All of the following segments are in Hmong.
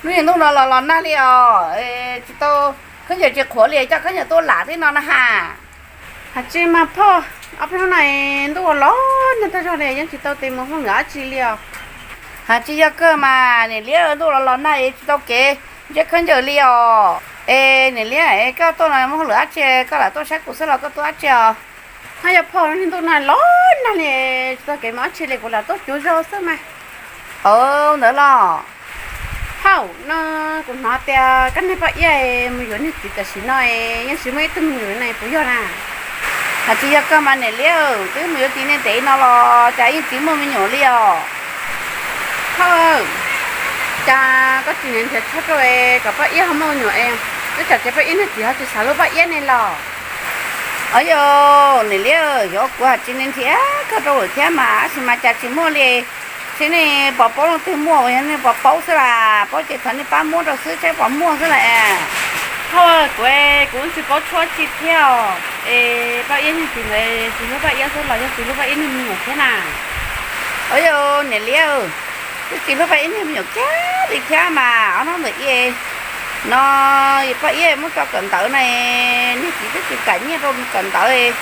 Hnub ntuj no los los nag li os, tsis tau khaub ncaws tsis qhuav li, coj khaub ncaws tuaj lam tib no na has. Has tsis mas phauj, ob peb hnub no ntuj los los nag tag zog li, yeej tsis tau tes mus hauj lwm dab tsi li os. Has tsis yog kawg mas niam liab, ntuj los los nag es tsis tau kev ntseb khaub ncaws li os. Es niam liab, koj tuaj no muaj hauj lwm dab tsi, koj lam tuaj saib kuv xwb los koj tuaj dab tsi os? Hab yog phauj, ntuj nag los nag li, tsis tau kev mus dab tsi li, kuv lam tuaj cuag zog xwb mas. Aw, ntawd los. Phauj, no kuv hnov tias koj niag Paj Iab mus yuav niag txiv tam sim no, yeej tsis muaj ib tug me nyuam na, puas yog na? Has tsis yog kawg mas niam liab, twb mus yuav txiv ntev ntev no los cas yeej tsis muaj me nyuam li os. Phauj, cas koj tsis nrhiav txhob rau kom Paj Iab ho muaj me nyuam es, twb tsam ces Paj Iab niag txiv ho tsis xav hlub Paj Iab ne los? Aw yog, niam liab, yog kuv has tsis nrhiav koj rau lawm thiab mas, tab sis mas cas tsis muaj li. Seb nej puas paub leej twg muaj, yog nej puas paub xwb las, paub ces thov nej pab muab rau xwb, saib puas muaj xwb las. Phauj, kuv, kuv tsis paub tshuaj tsi thiab os. Es Paj Iab niag txiv ntawd tsis hlub Paj Iab xwb los yog tsis hlub Paj Iab niag me nyuam thiab na? Aw yog, niam liab, twb tsis hlub Paj Iab niag me nyuam kiag li thiab mas, ob hnub ntawd no Paj Iab muab tso kawm ntawv na, niag txiv twb tsis kam nyiaj rau mus kawm ntawv,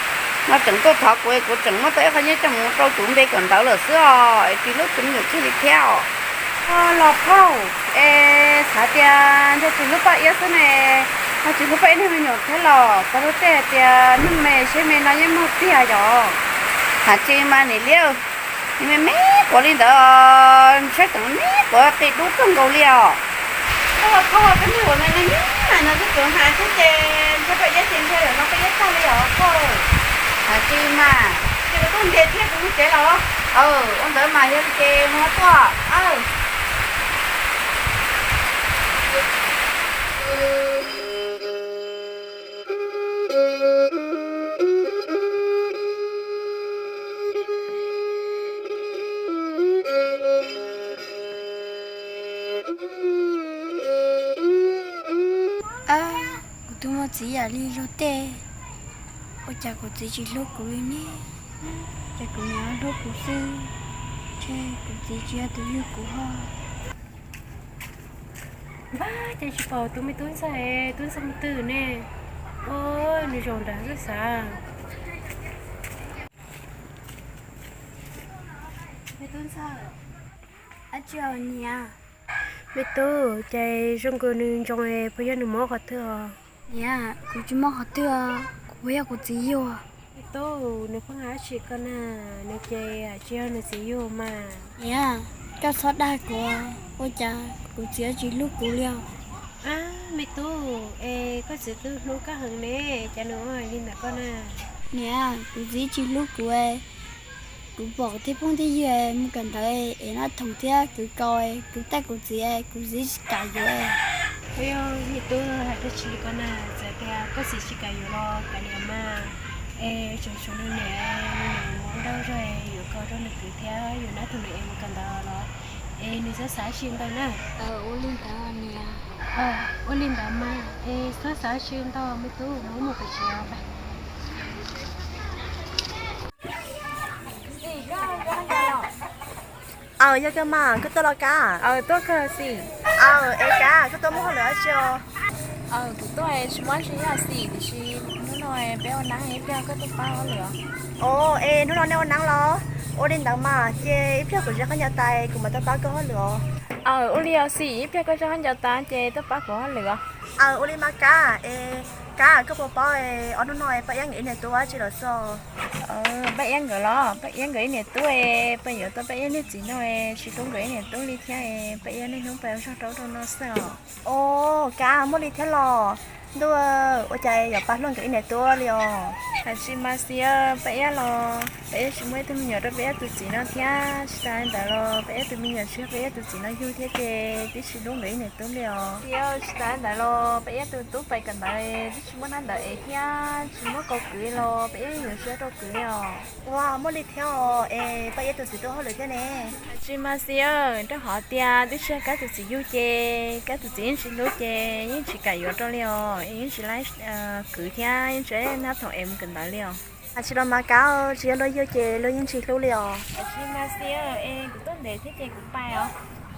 no tseem tuaj thov kuv, kuv tseem muab tau ib qho nyiaj coj mus rau tus npe kawm ntawv lawm xwb os, es tsis hlub tus me nyuam kiag li thiab os. Los phauj, es xav tias ntshe tsis hlub Paj Iab xwb ne, ho tsis hlub Paj Iab niag me nyuam thiab los xav lub tej hais tias neeg me siab me no yeej muaj tiag yom. Has tsis mas niam liab, me me quav li ntawd, ntshe tseem me quav qis dub kawg nkaus li os. Phauj, koj niag uas me me no twb tsuas hais xwb ces ntshe Paj Iab ces ntshe lawm no Paj Iab tag li os phauj. Has tsis mas, ces kuv tuaj ntes thiab kuv mus tsev los. Aw, ua ntawd mas yog li ces mus tuaj. Kuv twb muaj txiv yam li zog tej, ua cas kuv txiv tsis hlub kuv li ne? Ces kuv niam hlub kuv xwb, ces kuv txiv tsis yog tus yug kuv ho. Npab, ces tsis pom tus me tub ntxawg, tub ntxawg mus twg ne? Ua, nws zaum nram xwb xav. Me tub ntxawg. Ab tsi os niam. Me tub, ces zoo nkaus nws ntsoov, puas yog nws mob qhov twg os? Niam, kuv tsis mob qhov twg os, kuv puas yog kuv txiv yug? Me tub, nws pheej hais dab tsi koj na, nws ces tsis yog nws txiv yug mas. Niam, koj txhob dag kuv, ua cas kuv txiv tsis hlub kuv li os? Ab me tub, es koj txiv twb hlub koj heev ne, cas nws ua li ntawd koj na? Niam, kuv txiv tsis hlub kuv, kuv pom tej phooj tej ywg mus kawm ntawv es noj thoom thiab kwv kaus, kuv tej kuv txiv, kuv txiv tsis kam yuav. Ua yog me tub hais dab tsi li koj na, txawm tias koj txiv tsis kam yuav los kav liam mas, es tseem tshuav nws niam, nws niam mus ua nraug zog yuav kaus rau nws kwv thiab yuav noj thoom nws es mus kawm ntawv los, es nws txhob xav dab tsi ntau na. Ua li ntawd niam. Ua li ntawd mas, es txhob xav dab tsi ntau me tub, mus mus pem tsev os. Aw, yog kawg mas, koj tuaj los Kab? Aw, tuaj kawg Xis. Aw, es Kab, koj tuaj muaj hauj lwm dab tsi os? Aw, kuv tuaj tsis muaj dab tsi ib yam Xis, tiam sis hnub no peb ua neeb, ib pliag koj tuaj pab hauj lwm os. Os, es hnub no nej ua neeb los? Ua li ntawd mas, ces ib pliag kuv zov khaub ncaws tas kuv mam tuaj pab koj hauj lwm os. Aw, ua li os Xis, ib pliag koj zov khaub ncaws tas ces tuaj pab kuv hauj lwm os. Aw, ua li mas Kab, es Kab, koj puas paub ob hnub no Paj Iab nkawd ib niam tub ua dab tsi lawm xwb os? Paj Iab nkawd los? Paj Iab nkawd ib niam tub, Paj yuav tau Paj Iab niag txiv no, tsis hlub nkawd ib niam tub li thiab, Paj Iab niaj hnub pais ua zog rau ub rau no xwb os. Os, Kab, muaj li thiab los? Ntuj, ua cas yuav pab hlub nkawd ib niam tub li os? Hais tsis mas Xis, Paj Iab los Paj Iab tsis muaj ib tug me nyuam rau Paj Iab tus txiv no thiab, tsis tas li ntawd los Paj Iab tus me nyuam tsis yog Paj Iab tus txiv no yug thiab ces twb tsis hlub nkawd ib niam tub li os. Xis, tsis tas li ntawd los Paj Iab tus tub pais kawm ntawv twb tsis muaj nab ntawv ev thiab, tsis muaj kaus kwv los Paj Iab yuav tsis ua rau kwv li os. Ua, muaj li thiab os, es Paj Iab tus txiv tub hauj lwm thiab ne? Hais tsis mas Xis, rau qhov tias twb tsis yog Kab tus txiv yug ces Kab tus txiv yeej tsis hlub ces yeej tsis kam yuav rau li os, es yeej tsis laib kwv thiab yeej tsis nab thoom ev mus kawm ntawv li os. Hais tsis los mas Kab, tsis yog luag yug ces luag yeej tsis hlub li os. Hais tsis mas Xis, es kuv tuaj ntev thiab ces kuv pais os.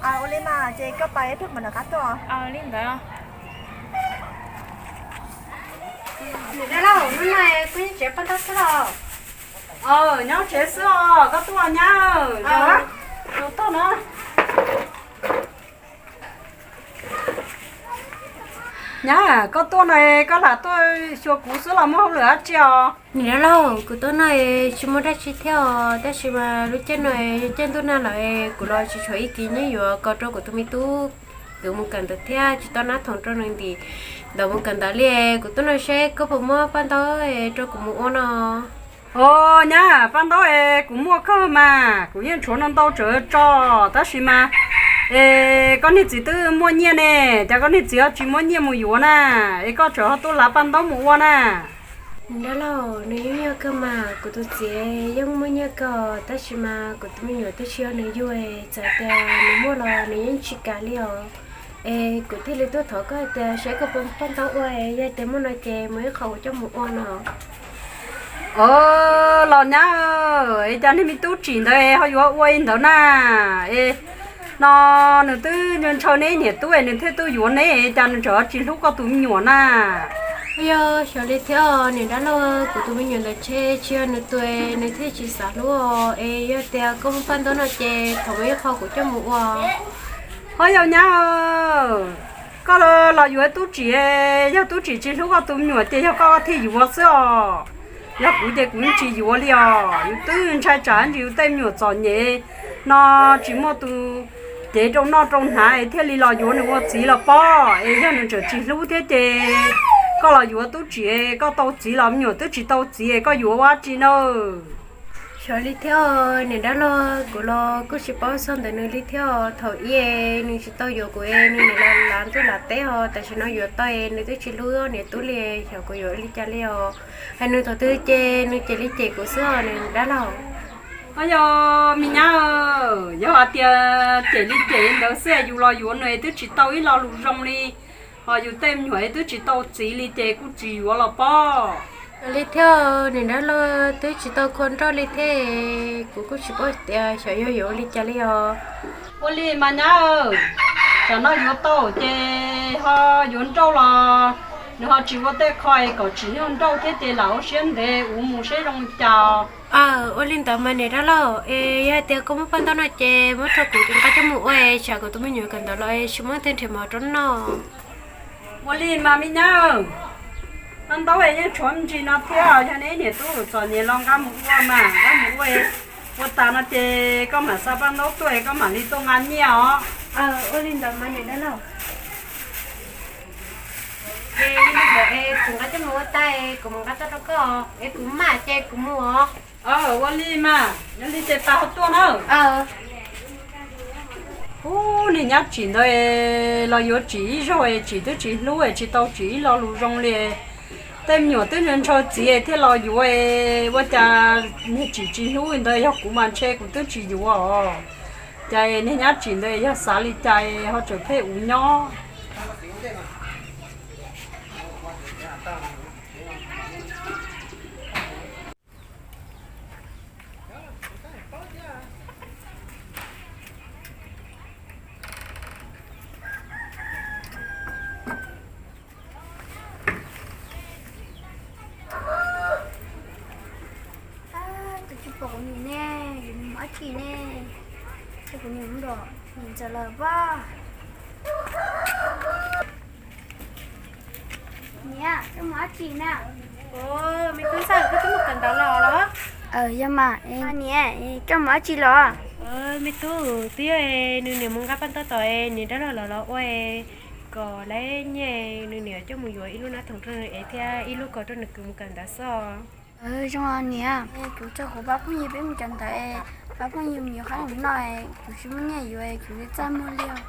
Ua li mas ces koj pab ib pliag mam rov qab tuaj. Li ntawd. Niam dab laug, hnub no koj nyob tsev pab ntaub xwb los? Aw, nyob tsev xwb os, koj tuaj nyab. Tus tuaj no. Nyab, koj tuaj no koj lam tuaj xyuas kuv xwb los muaj hauj lwm dab tsi os? Niam dab laug, kuv tuaj no tsis muaj dab tsi thiab os, tab sis mas lub caij no yog caij ntuj nag lawm, kuv los tsis tshuav ib kis nyiaj yuav kom rau kuv tus me tub kwv mus kawm ntawv thiab tsis tau nab thoom rau nws ntim ntawv mus kawm ntawv li. Kuv tuaj no seb koj puas muaj paj ntaub rau kuv mus ua no. Os nyab, paj ntaub es kuv muaj kawg mas, kuv yeej tshuav no ntau tsawv tso, tab sis mas es koj niag txiv twb muaj nyiaj ne, cas koj niag txiv ho tsis muab nyiaj mus yuav na, es koj tseem ho tuaj lav paj ntaub mus ua na? Niam dab laug, nws yeej yog kawg mas, kuv tus txiv yeej muaj nyiaj kawg, tab sis mas kuv tus me nyuam twb tsis yog nws yug, txawm tias nws muaj los nws yeej tsis kam li os. Es kuv thiaj li tuaj thov koj hais tias saib koj puas muaj paj ntaub ua, yog tias muaj no ces muaj ib qho kuv coj mus ua no. Os, los nyab, es cas niag me tub tsim ntawd ho yuav ua li ntawd na? Es no nws twb ntshaw neb niam tub es nws thiaj tuaj yuav neb, cas nws tseem tsis hlub koj tus me nyuam na? Yog xyov li thiab niam dab laug, kuv tus me nyuam ntawd ntshe tsis yog nws tus, nws thiaj tsis xav hlub os. Es yog tias koj muaj paj ntaub no ces thov muaj ib qho kuv coj mus ua. Ho yog nyab, koj los yuav tub tsim, yog tub tsim tsis hlub koj tus me nyuam ces yog koj thiaj yuav xwb os. Yog kuv ces kuv yeej tsis yuav li os. Yus twb ntshai tsam ntsis yus tej me nyuam txom nyem no tsis muaj tus cev rau noj rau hnav es thiaj li los yuav nws ua txiv los pob. Es yog nws tseem tsis hlub thiab ces koj los yuav tub tsim, koj tau txiv los me nyuam twb tsis tau txiv, koj yuav ua dab tsi na? Xyov li thiab niam dab laug, kuv los kuj tsis paub txog ntawm nws li thiab. Thaum ub nws tsis tau yuav kuv, nws niam los lav ntuj lav teb os, tam sim no yuav tau nws twb tsis hlub niam tub li, xyov kuv yuav li cas li os. Hais nws thaum twg ces nws cem li cem kuv xwb os niam dab laug. Os yog me nyab, yog hais tias cem li cem ntawd xwb yus los yuav nws twb tsis tau ib lo lus zoo li, ho yus tej me nyuam twb tsis tau txiv li ces kuj tsis yuav los pob. Li thiab niam dab laug, twb tsis tau khua nrauj li thiab, kuv kuj tsis paub tias xyov yog yuav ua li cas li os. Ua li mas nyab, tsam no yuav tau ces ho yuav nrauj los nws ho tsis ua tej qho kom tsim nyog nrauj thiab ces lam ua siab ntev ua mus seb zoo li cas. Ua li ntawd mas niam dab laug, es yog hais tias koj muaj paj ntaub no ces muab rau kuv tus nqa coj mus ua, tsam kuv tus me nyuam kawm ntawv los tsis muaj tej nrhiav mov rau noj. Ua li mas me nyab, paj ntaub yeej tshuav me ntsis no thiab, yog neb niam tub txom nyem los nqa mus ua mas nqa mus ua, ua tas no ces koj mam xa paj ntaub tuaj koj mam li tuaj nqa nyiaj os. Ua li ntawd mas niam dab laug. Ces li ntawd es kuv nqa coj mus ua tag, kuv mus nqa tau rau koj, es kuv mam ces kuv mus os. Ua li mas, yog li ces tas ho tuaj na. Ub, niag nyab tsim ntawd los yuav tsim ib zaug es tsim twb tsis hlub es tsis tau tsim ib lo lus zoo li. Tej me nyuam twb ntshaw txiv thiaj los yuav, ua cas niag tsim tsis hlub li ntawd, yog kuv mas ntshe kuv twb tsis yuav os. Cas niag nyab tsim ntawd yog xav li cas ho tseem pheej ua nyob. Tus tsis pom kuv niam ne, kuv niam mus dab tsi ne? Ces kuv niam mus nram niam ntxawm lawm pob. Niam, koj mus dab tsi na? Me tub ntxawg, koj twb mus kawm ntawv los los? Yog mas, niam, koj mus dab tsi los? Me tub, twb yog nws niam mus nqa paj ntaub tom niam dab laug los los ua kom lawv nyiaj, nws niam coj mus yuav ib lub nab thoom rau nws ev thiab ib lub kaus rau nws kwv mus kawm ntawv xwb. Zoo niam, kuv tso kuv pab phooj ywg peb mus kawm ntawv, pab phooj ywg mus yuav qhob noom noj, kuv tsis muaj nyiaj yuav, kuv li txaj muag li os.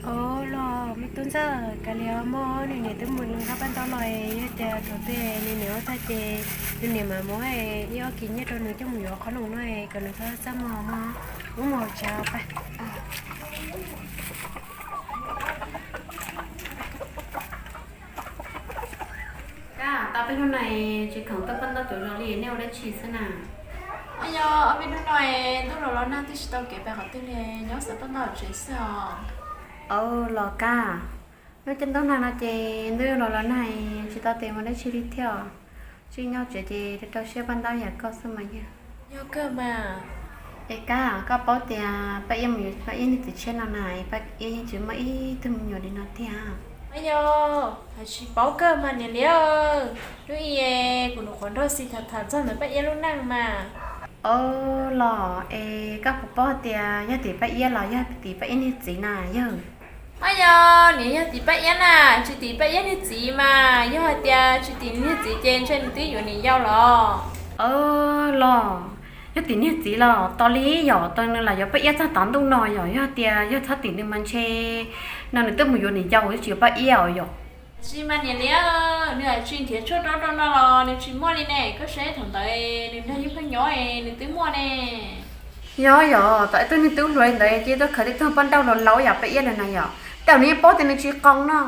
Os los me tub ntxawg, kav liam mog, nws niam twb mus nqa paj ntaub los, yog tias thaum twg nws niam ua tag ces nws niam mam muab ib ob kis nyiaj rau nws coj mus yuav qhob noom noj kom nws txhob txaj muag mog. Wb mus hauv tsev pab. Kab, tau peb hnub no tsis khoom tuaj paj ntaub cov zos li, nej ua dab tsi xwb na? Yog Ob peb hnub no ntuj los los nag twb tsis tau kev pem qhov twg li, nyob xav paj ntaub tsev xwb os. Aub, los Kab, lub caij ntuj nag no ces ntuj los los nag tsis tau tes mus dab tsi li thiab os. Tsis nyob tsev ces rau rau siab paj ntaub yam koj xwb mas yog. Yog kawg mas. Es Kab, koj paub tias Paj Iab mus yuav Paj Iab niag txiv tshiab no na, Paj Iab yeej tsis muaj ib tug me nyuam li no tiag. Aub yog, hais tsis paub kawg mas niam Liab. Hnub ib kuv nyuam qhuav nrog Xis tham tham txog ntawm Paj Iab lub neej mas. Aub los, es koj puas paub tias yog tim Paj Iab los yog tim Paj Iab niag txiv na yog? Aub yog, niam, yog tim Paj Iab na, tsis tim Paj Iab niag txiv mas. Yog hais tias tsis tim niag txiv ces ntshe nws twb yuav niam yau los. Aub los, yog tim niag txiv los tos li yom, tos nws lam yuav Paj Iab txog tom ntuj no yom. Yog tias yog txhob tim nws mas ntshe no nws twb mus yuav niam yau tsis yuav Paj Iab os yom. Tsis mas niam Liab, nws tsis nrhiav tshuaj rau rau no los nws tsis muaj li ne. Koj saib thaum ntawd nws nrog Yeej Pheej nyob nws twb muaj ne. Yog yog, tom ib tug niag tub hluas ntawd ces tuaj khaws tej tug paj ntaub laus laus yam Paj Iab lawm na yom, tej zaum nws yeej paub tias nws tsis qoos no.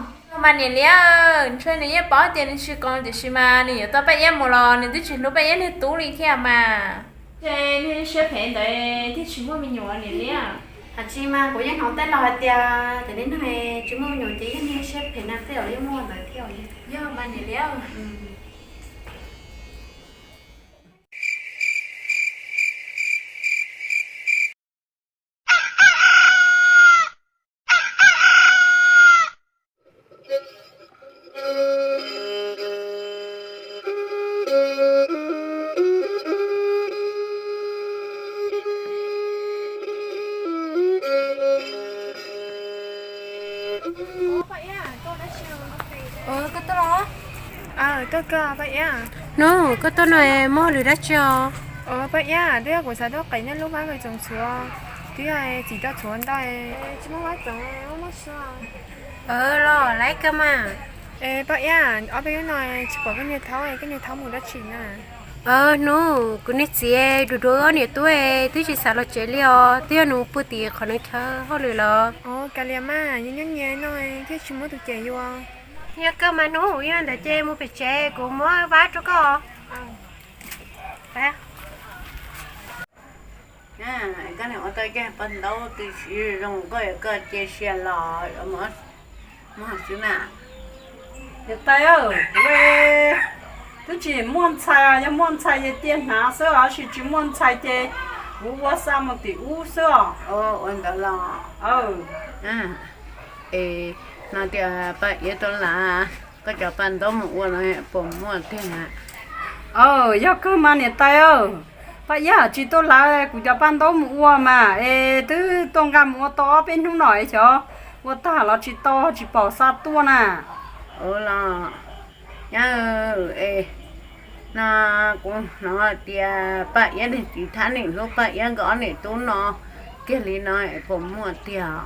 Mas niam Liab, ntshe nws yeej paub tias nws tsis qoos tiam sis mas nws yuav tau Paj Iab mus los nws twb tsis hlub Paj Iab niag tub li thiab mas. Ces niag siab phem ntawd thiaj tsis muaj me nyuam niam Liab. Hais tsis mas kuv yeej hnov tej laus hais tias cov niag neeg tsis muaj me nyuam ces yog niag siab phem na, tej zaum yeej muaj ntawd thiab. Yog mas niam Liab. Koj tuaj los? Hnub koj tuaj no muaj hauj lwm dab tsi os? Paj Iab, twb yog kuv xav tuaj qev nej lub vab txoov txhuv, twb yog txiv tau txhuv ntau, tsis muaj vab txoov muaj si. Los laiv kawg mas. Paj Iab, ob peb hnub no tsis pom koj niag thaub, koj niag thaub mus dab tsi na? Hnub kuv niag txiv duav duav ob niam tub twb tsis xav los tsev li os, twb yog nws pw tim qhov nws chaw hauj lwm los. Kav liam mas, nyob nyob nyias no thiaj tsis muaj tus cem yus. Yog kawg mas Hnub, yog ntawd ces mus pem tsev kuv muab vab rau koj. Koj niam ua tau cov paj ntaub twb tsis zoo, koj yuav koj cia siab los muag xwb na. Niam tais, kuv twb tsis muaj ntxhais, yog muaj ntxhais ces cia hnav xwb os, tab sis tsis muaj ntxhais ces kuv ua xa mus tim ub xwb os. Ua ntawd los? Es no tias Paj Iab tuaj lav koj cov paj ntaub mus ua no puas muaj tiag? Yog kawg mas niam tais, Paj Iab tsis tuaj lav kuv cov paj ntaub mus ua mas es twb tuaj nqa mus ua tau ob peb hnub no es xyov ua tag los tsis tau tsis pom xa tuaj na. Ua los nyab, es no kuv hnov tias Paj Iab niag txiv thab niam hlub Paj Iab nkawd ob niam tub no kiag li no puas muaj tiag?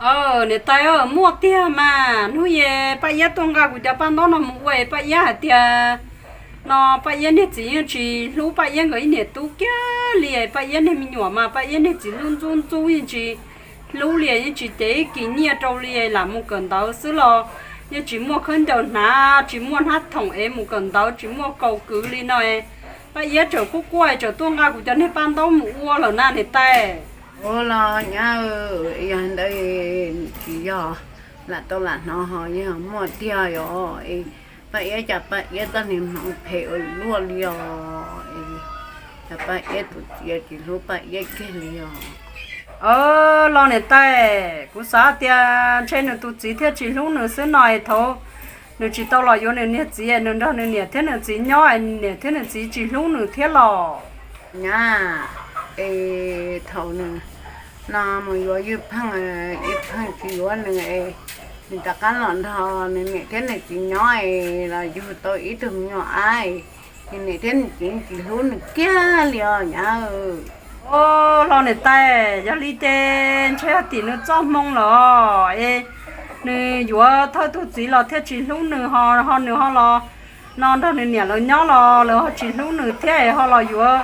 Niam tais, muaj tiag mas. Hnub es Paj Iab tuaj nqa kuv cov paj ntaub no mus ua es Paj Iab hais tias no Paj Iab niag txiv yeej tsis hlub Paj Iab nkawd ib niam tub kiag li. Paj Iab niag me nyuam mas Paj Iab niag txiv hlub ntxub ntxub yeej tsis hlub li, yeej tsis cev ib kis nyiaj rau li, lam mus kawm ntawv xwb los yeej tsis muaj khaub ncaws hnav, tsis muaj hnab thoom es mus kawm ntawv, tsis muaj kaus kwv li no. Paj Iab tseem quaj quaj tseem tuaj nqa kuv cov niag paj ntaub mus ua lawm na niam tais. Ua los nyab, yog ntawd tsis yog lam tau lam hnov ho yog muaj tiag os. Paj Iab cas Paj Iab txoj niag hmoov phem ua luaj li os. Cas Paj Iab tus txiv tsis hlub Paj Iab kiag li os. Los niam tais, kuv xav tias ntshe nws tus txiv thiaj tsis hlub nws xwb no es thaum nws tsis tau los yuav nws niag txiv, nws nrog nws niam thiab nws txiv nyob es niam thiab nws txiv tsis hlub nws thiab los. Nyab, es thaum nws no mus yuav Ywj Pheej, Ywj Pheej tsis yuav nws es nws rov qab los nrog nws niam thiab nws txiv nyob es los yug tau ib tug me nyuam ab, nws niam thiab nws txiv tsis hlub nws kiag li os nyab. Los niam tais, yog li ces ntshe yog tim nws txoj hmoo los es nws yuav thawj tug txiv los thiaj tsis hlub nws ho, ho nws ho los no nrog nws niam lawv nyob los lawv ho tsis hlub nws thiab es ho los yuav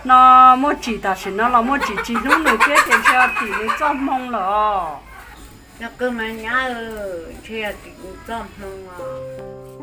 no Muaj Tsim tam sim no los Muaj Tsim tsis hlub nws thiab ces ntshe yog tim nws txoj hmoo los. Yog kawg mas nyab, ntshe yog tim nws txoj hmoo os.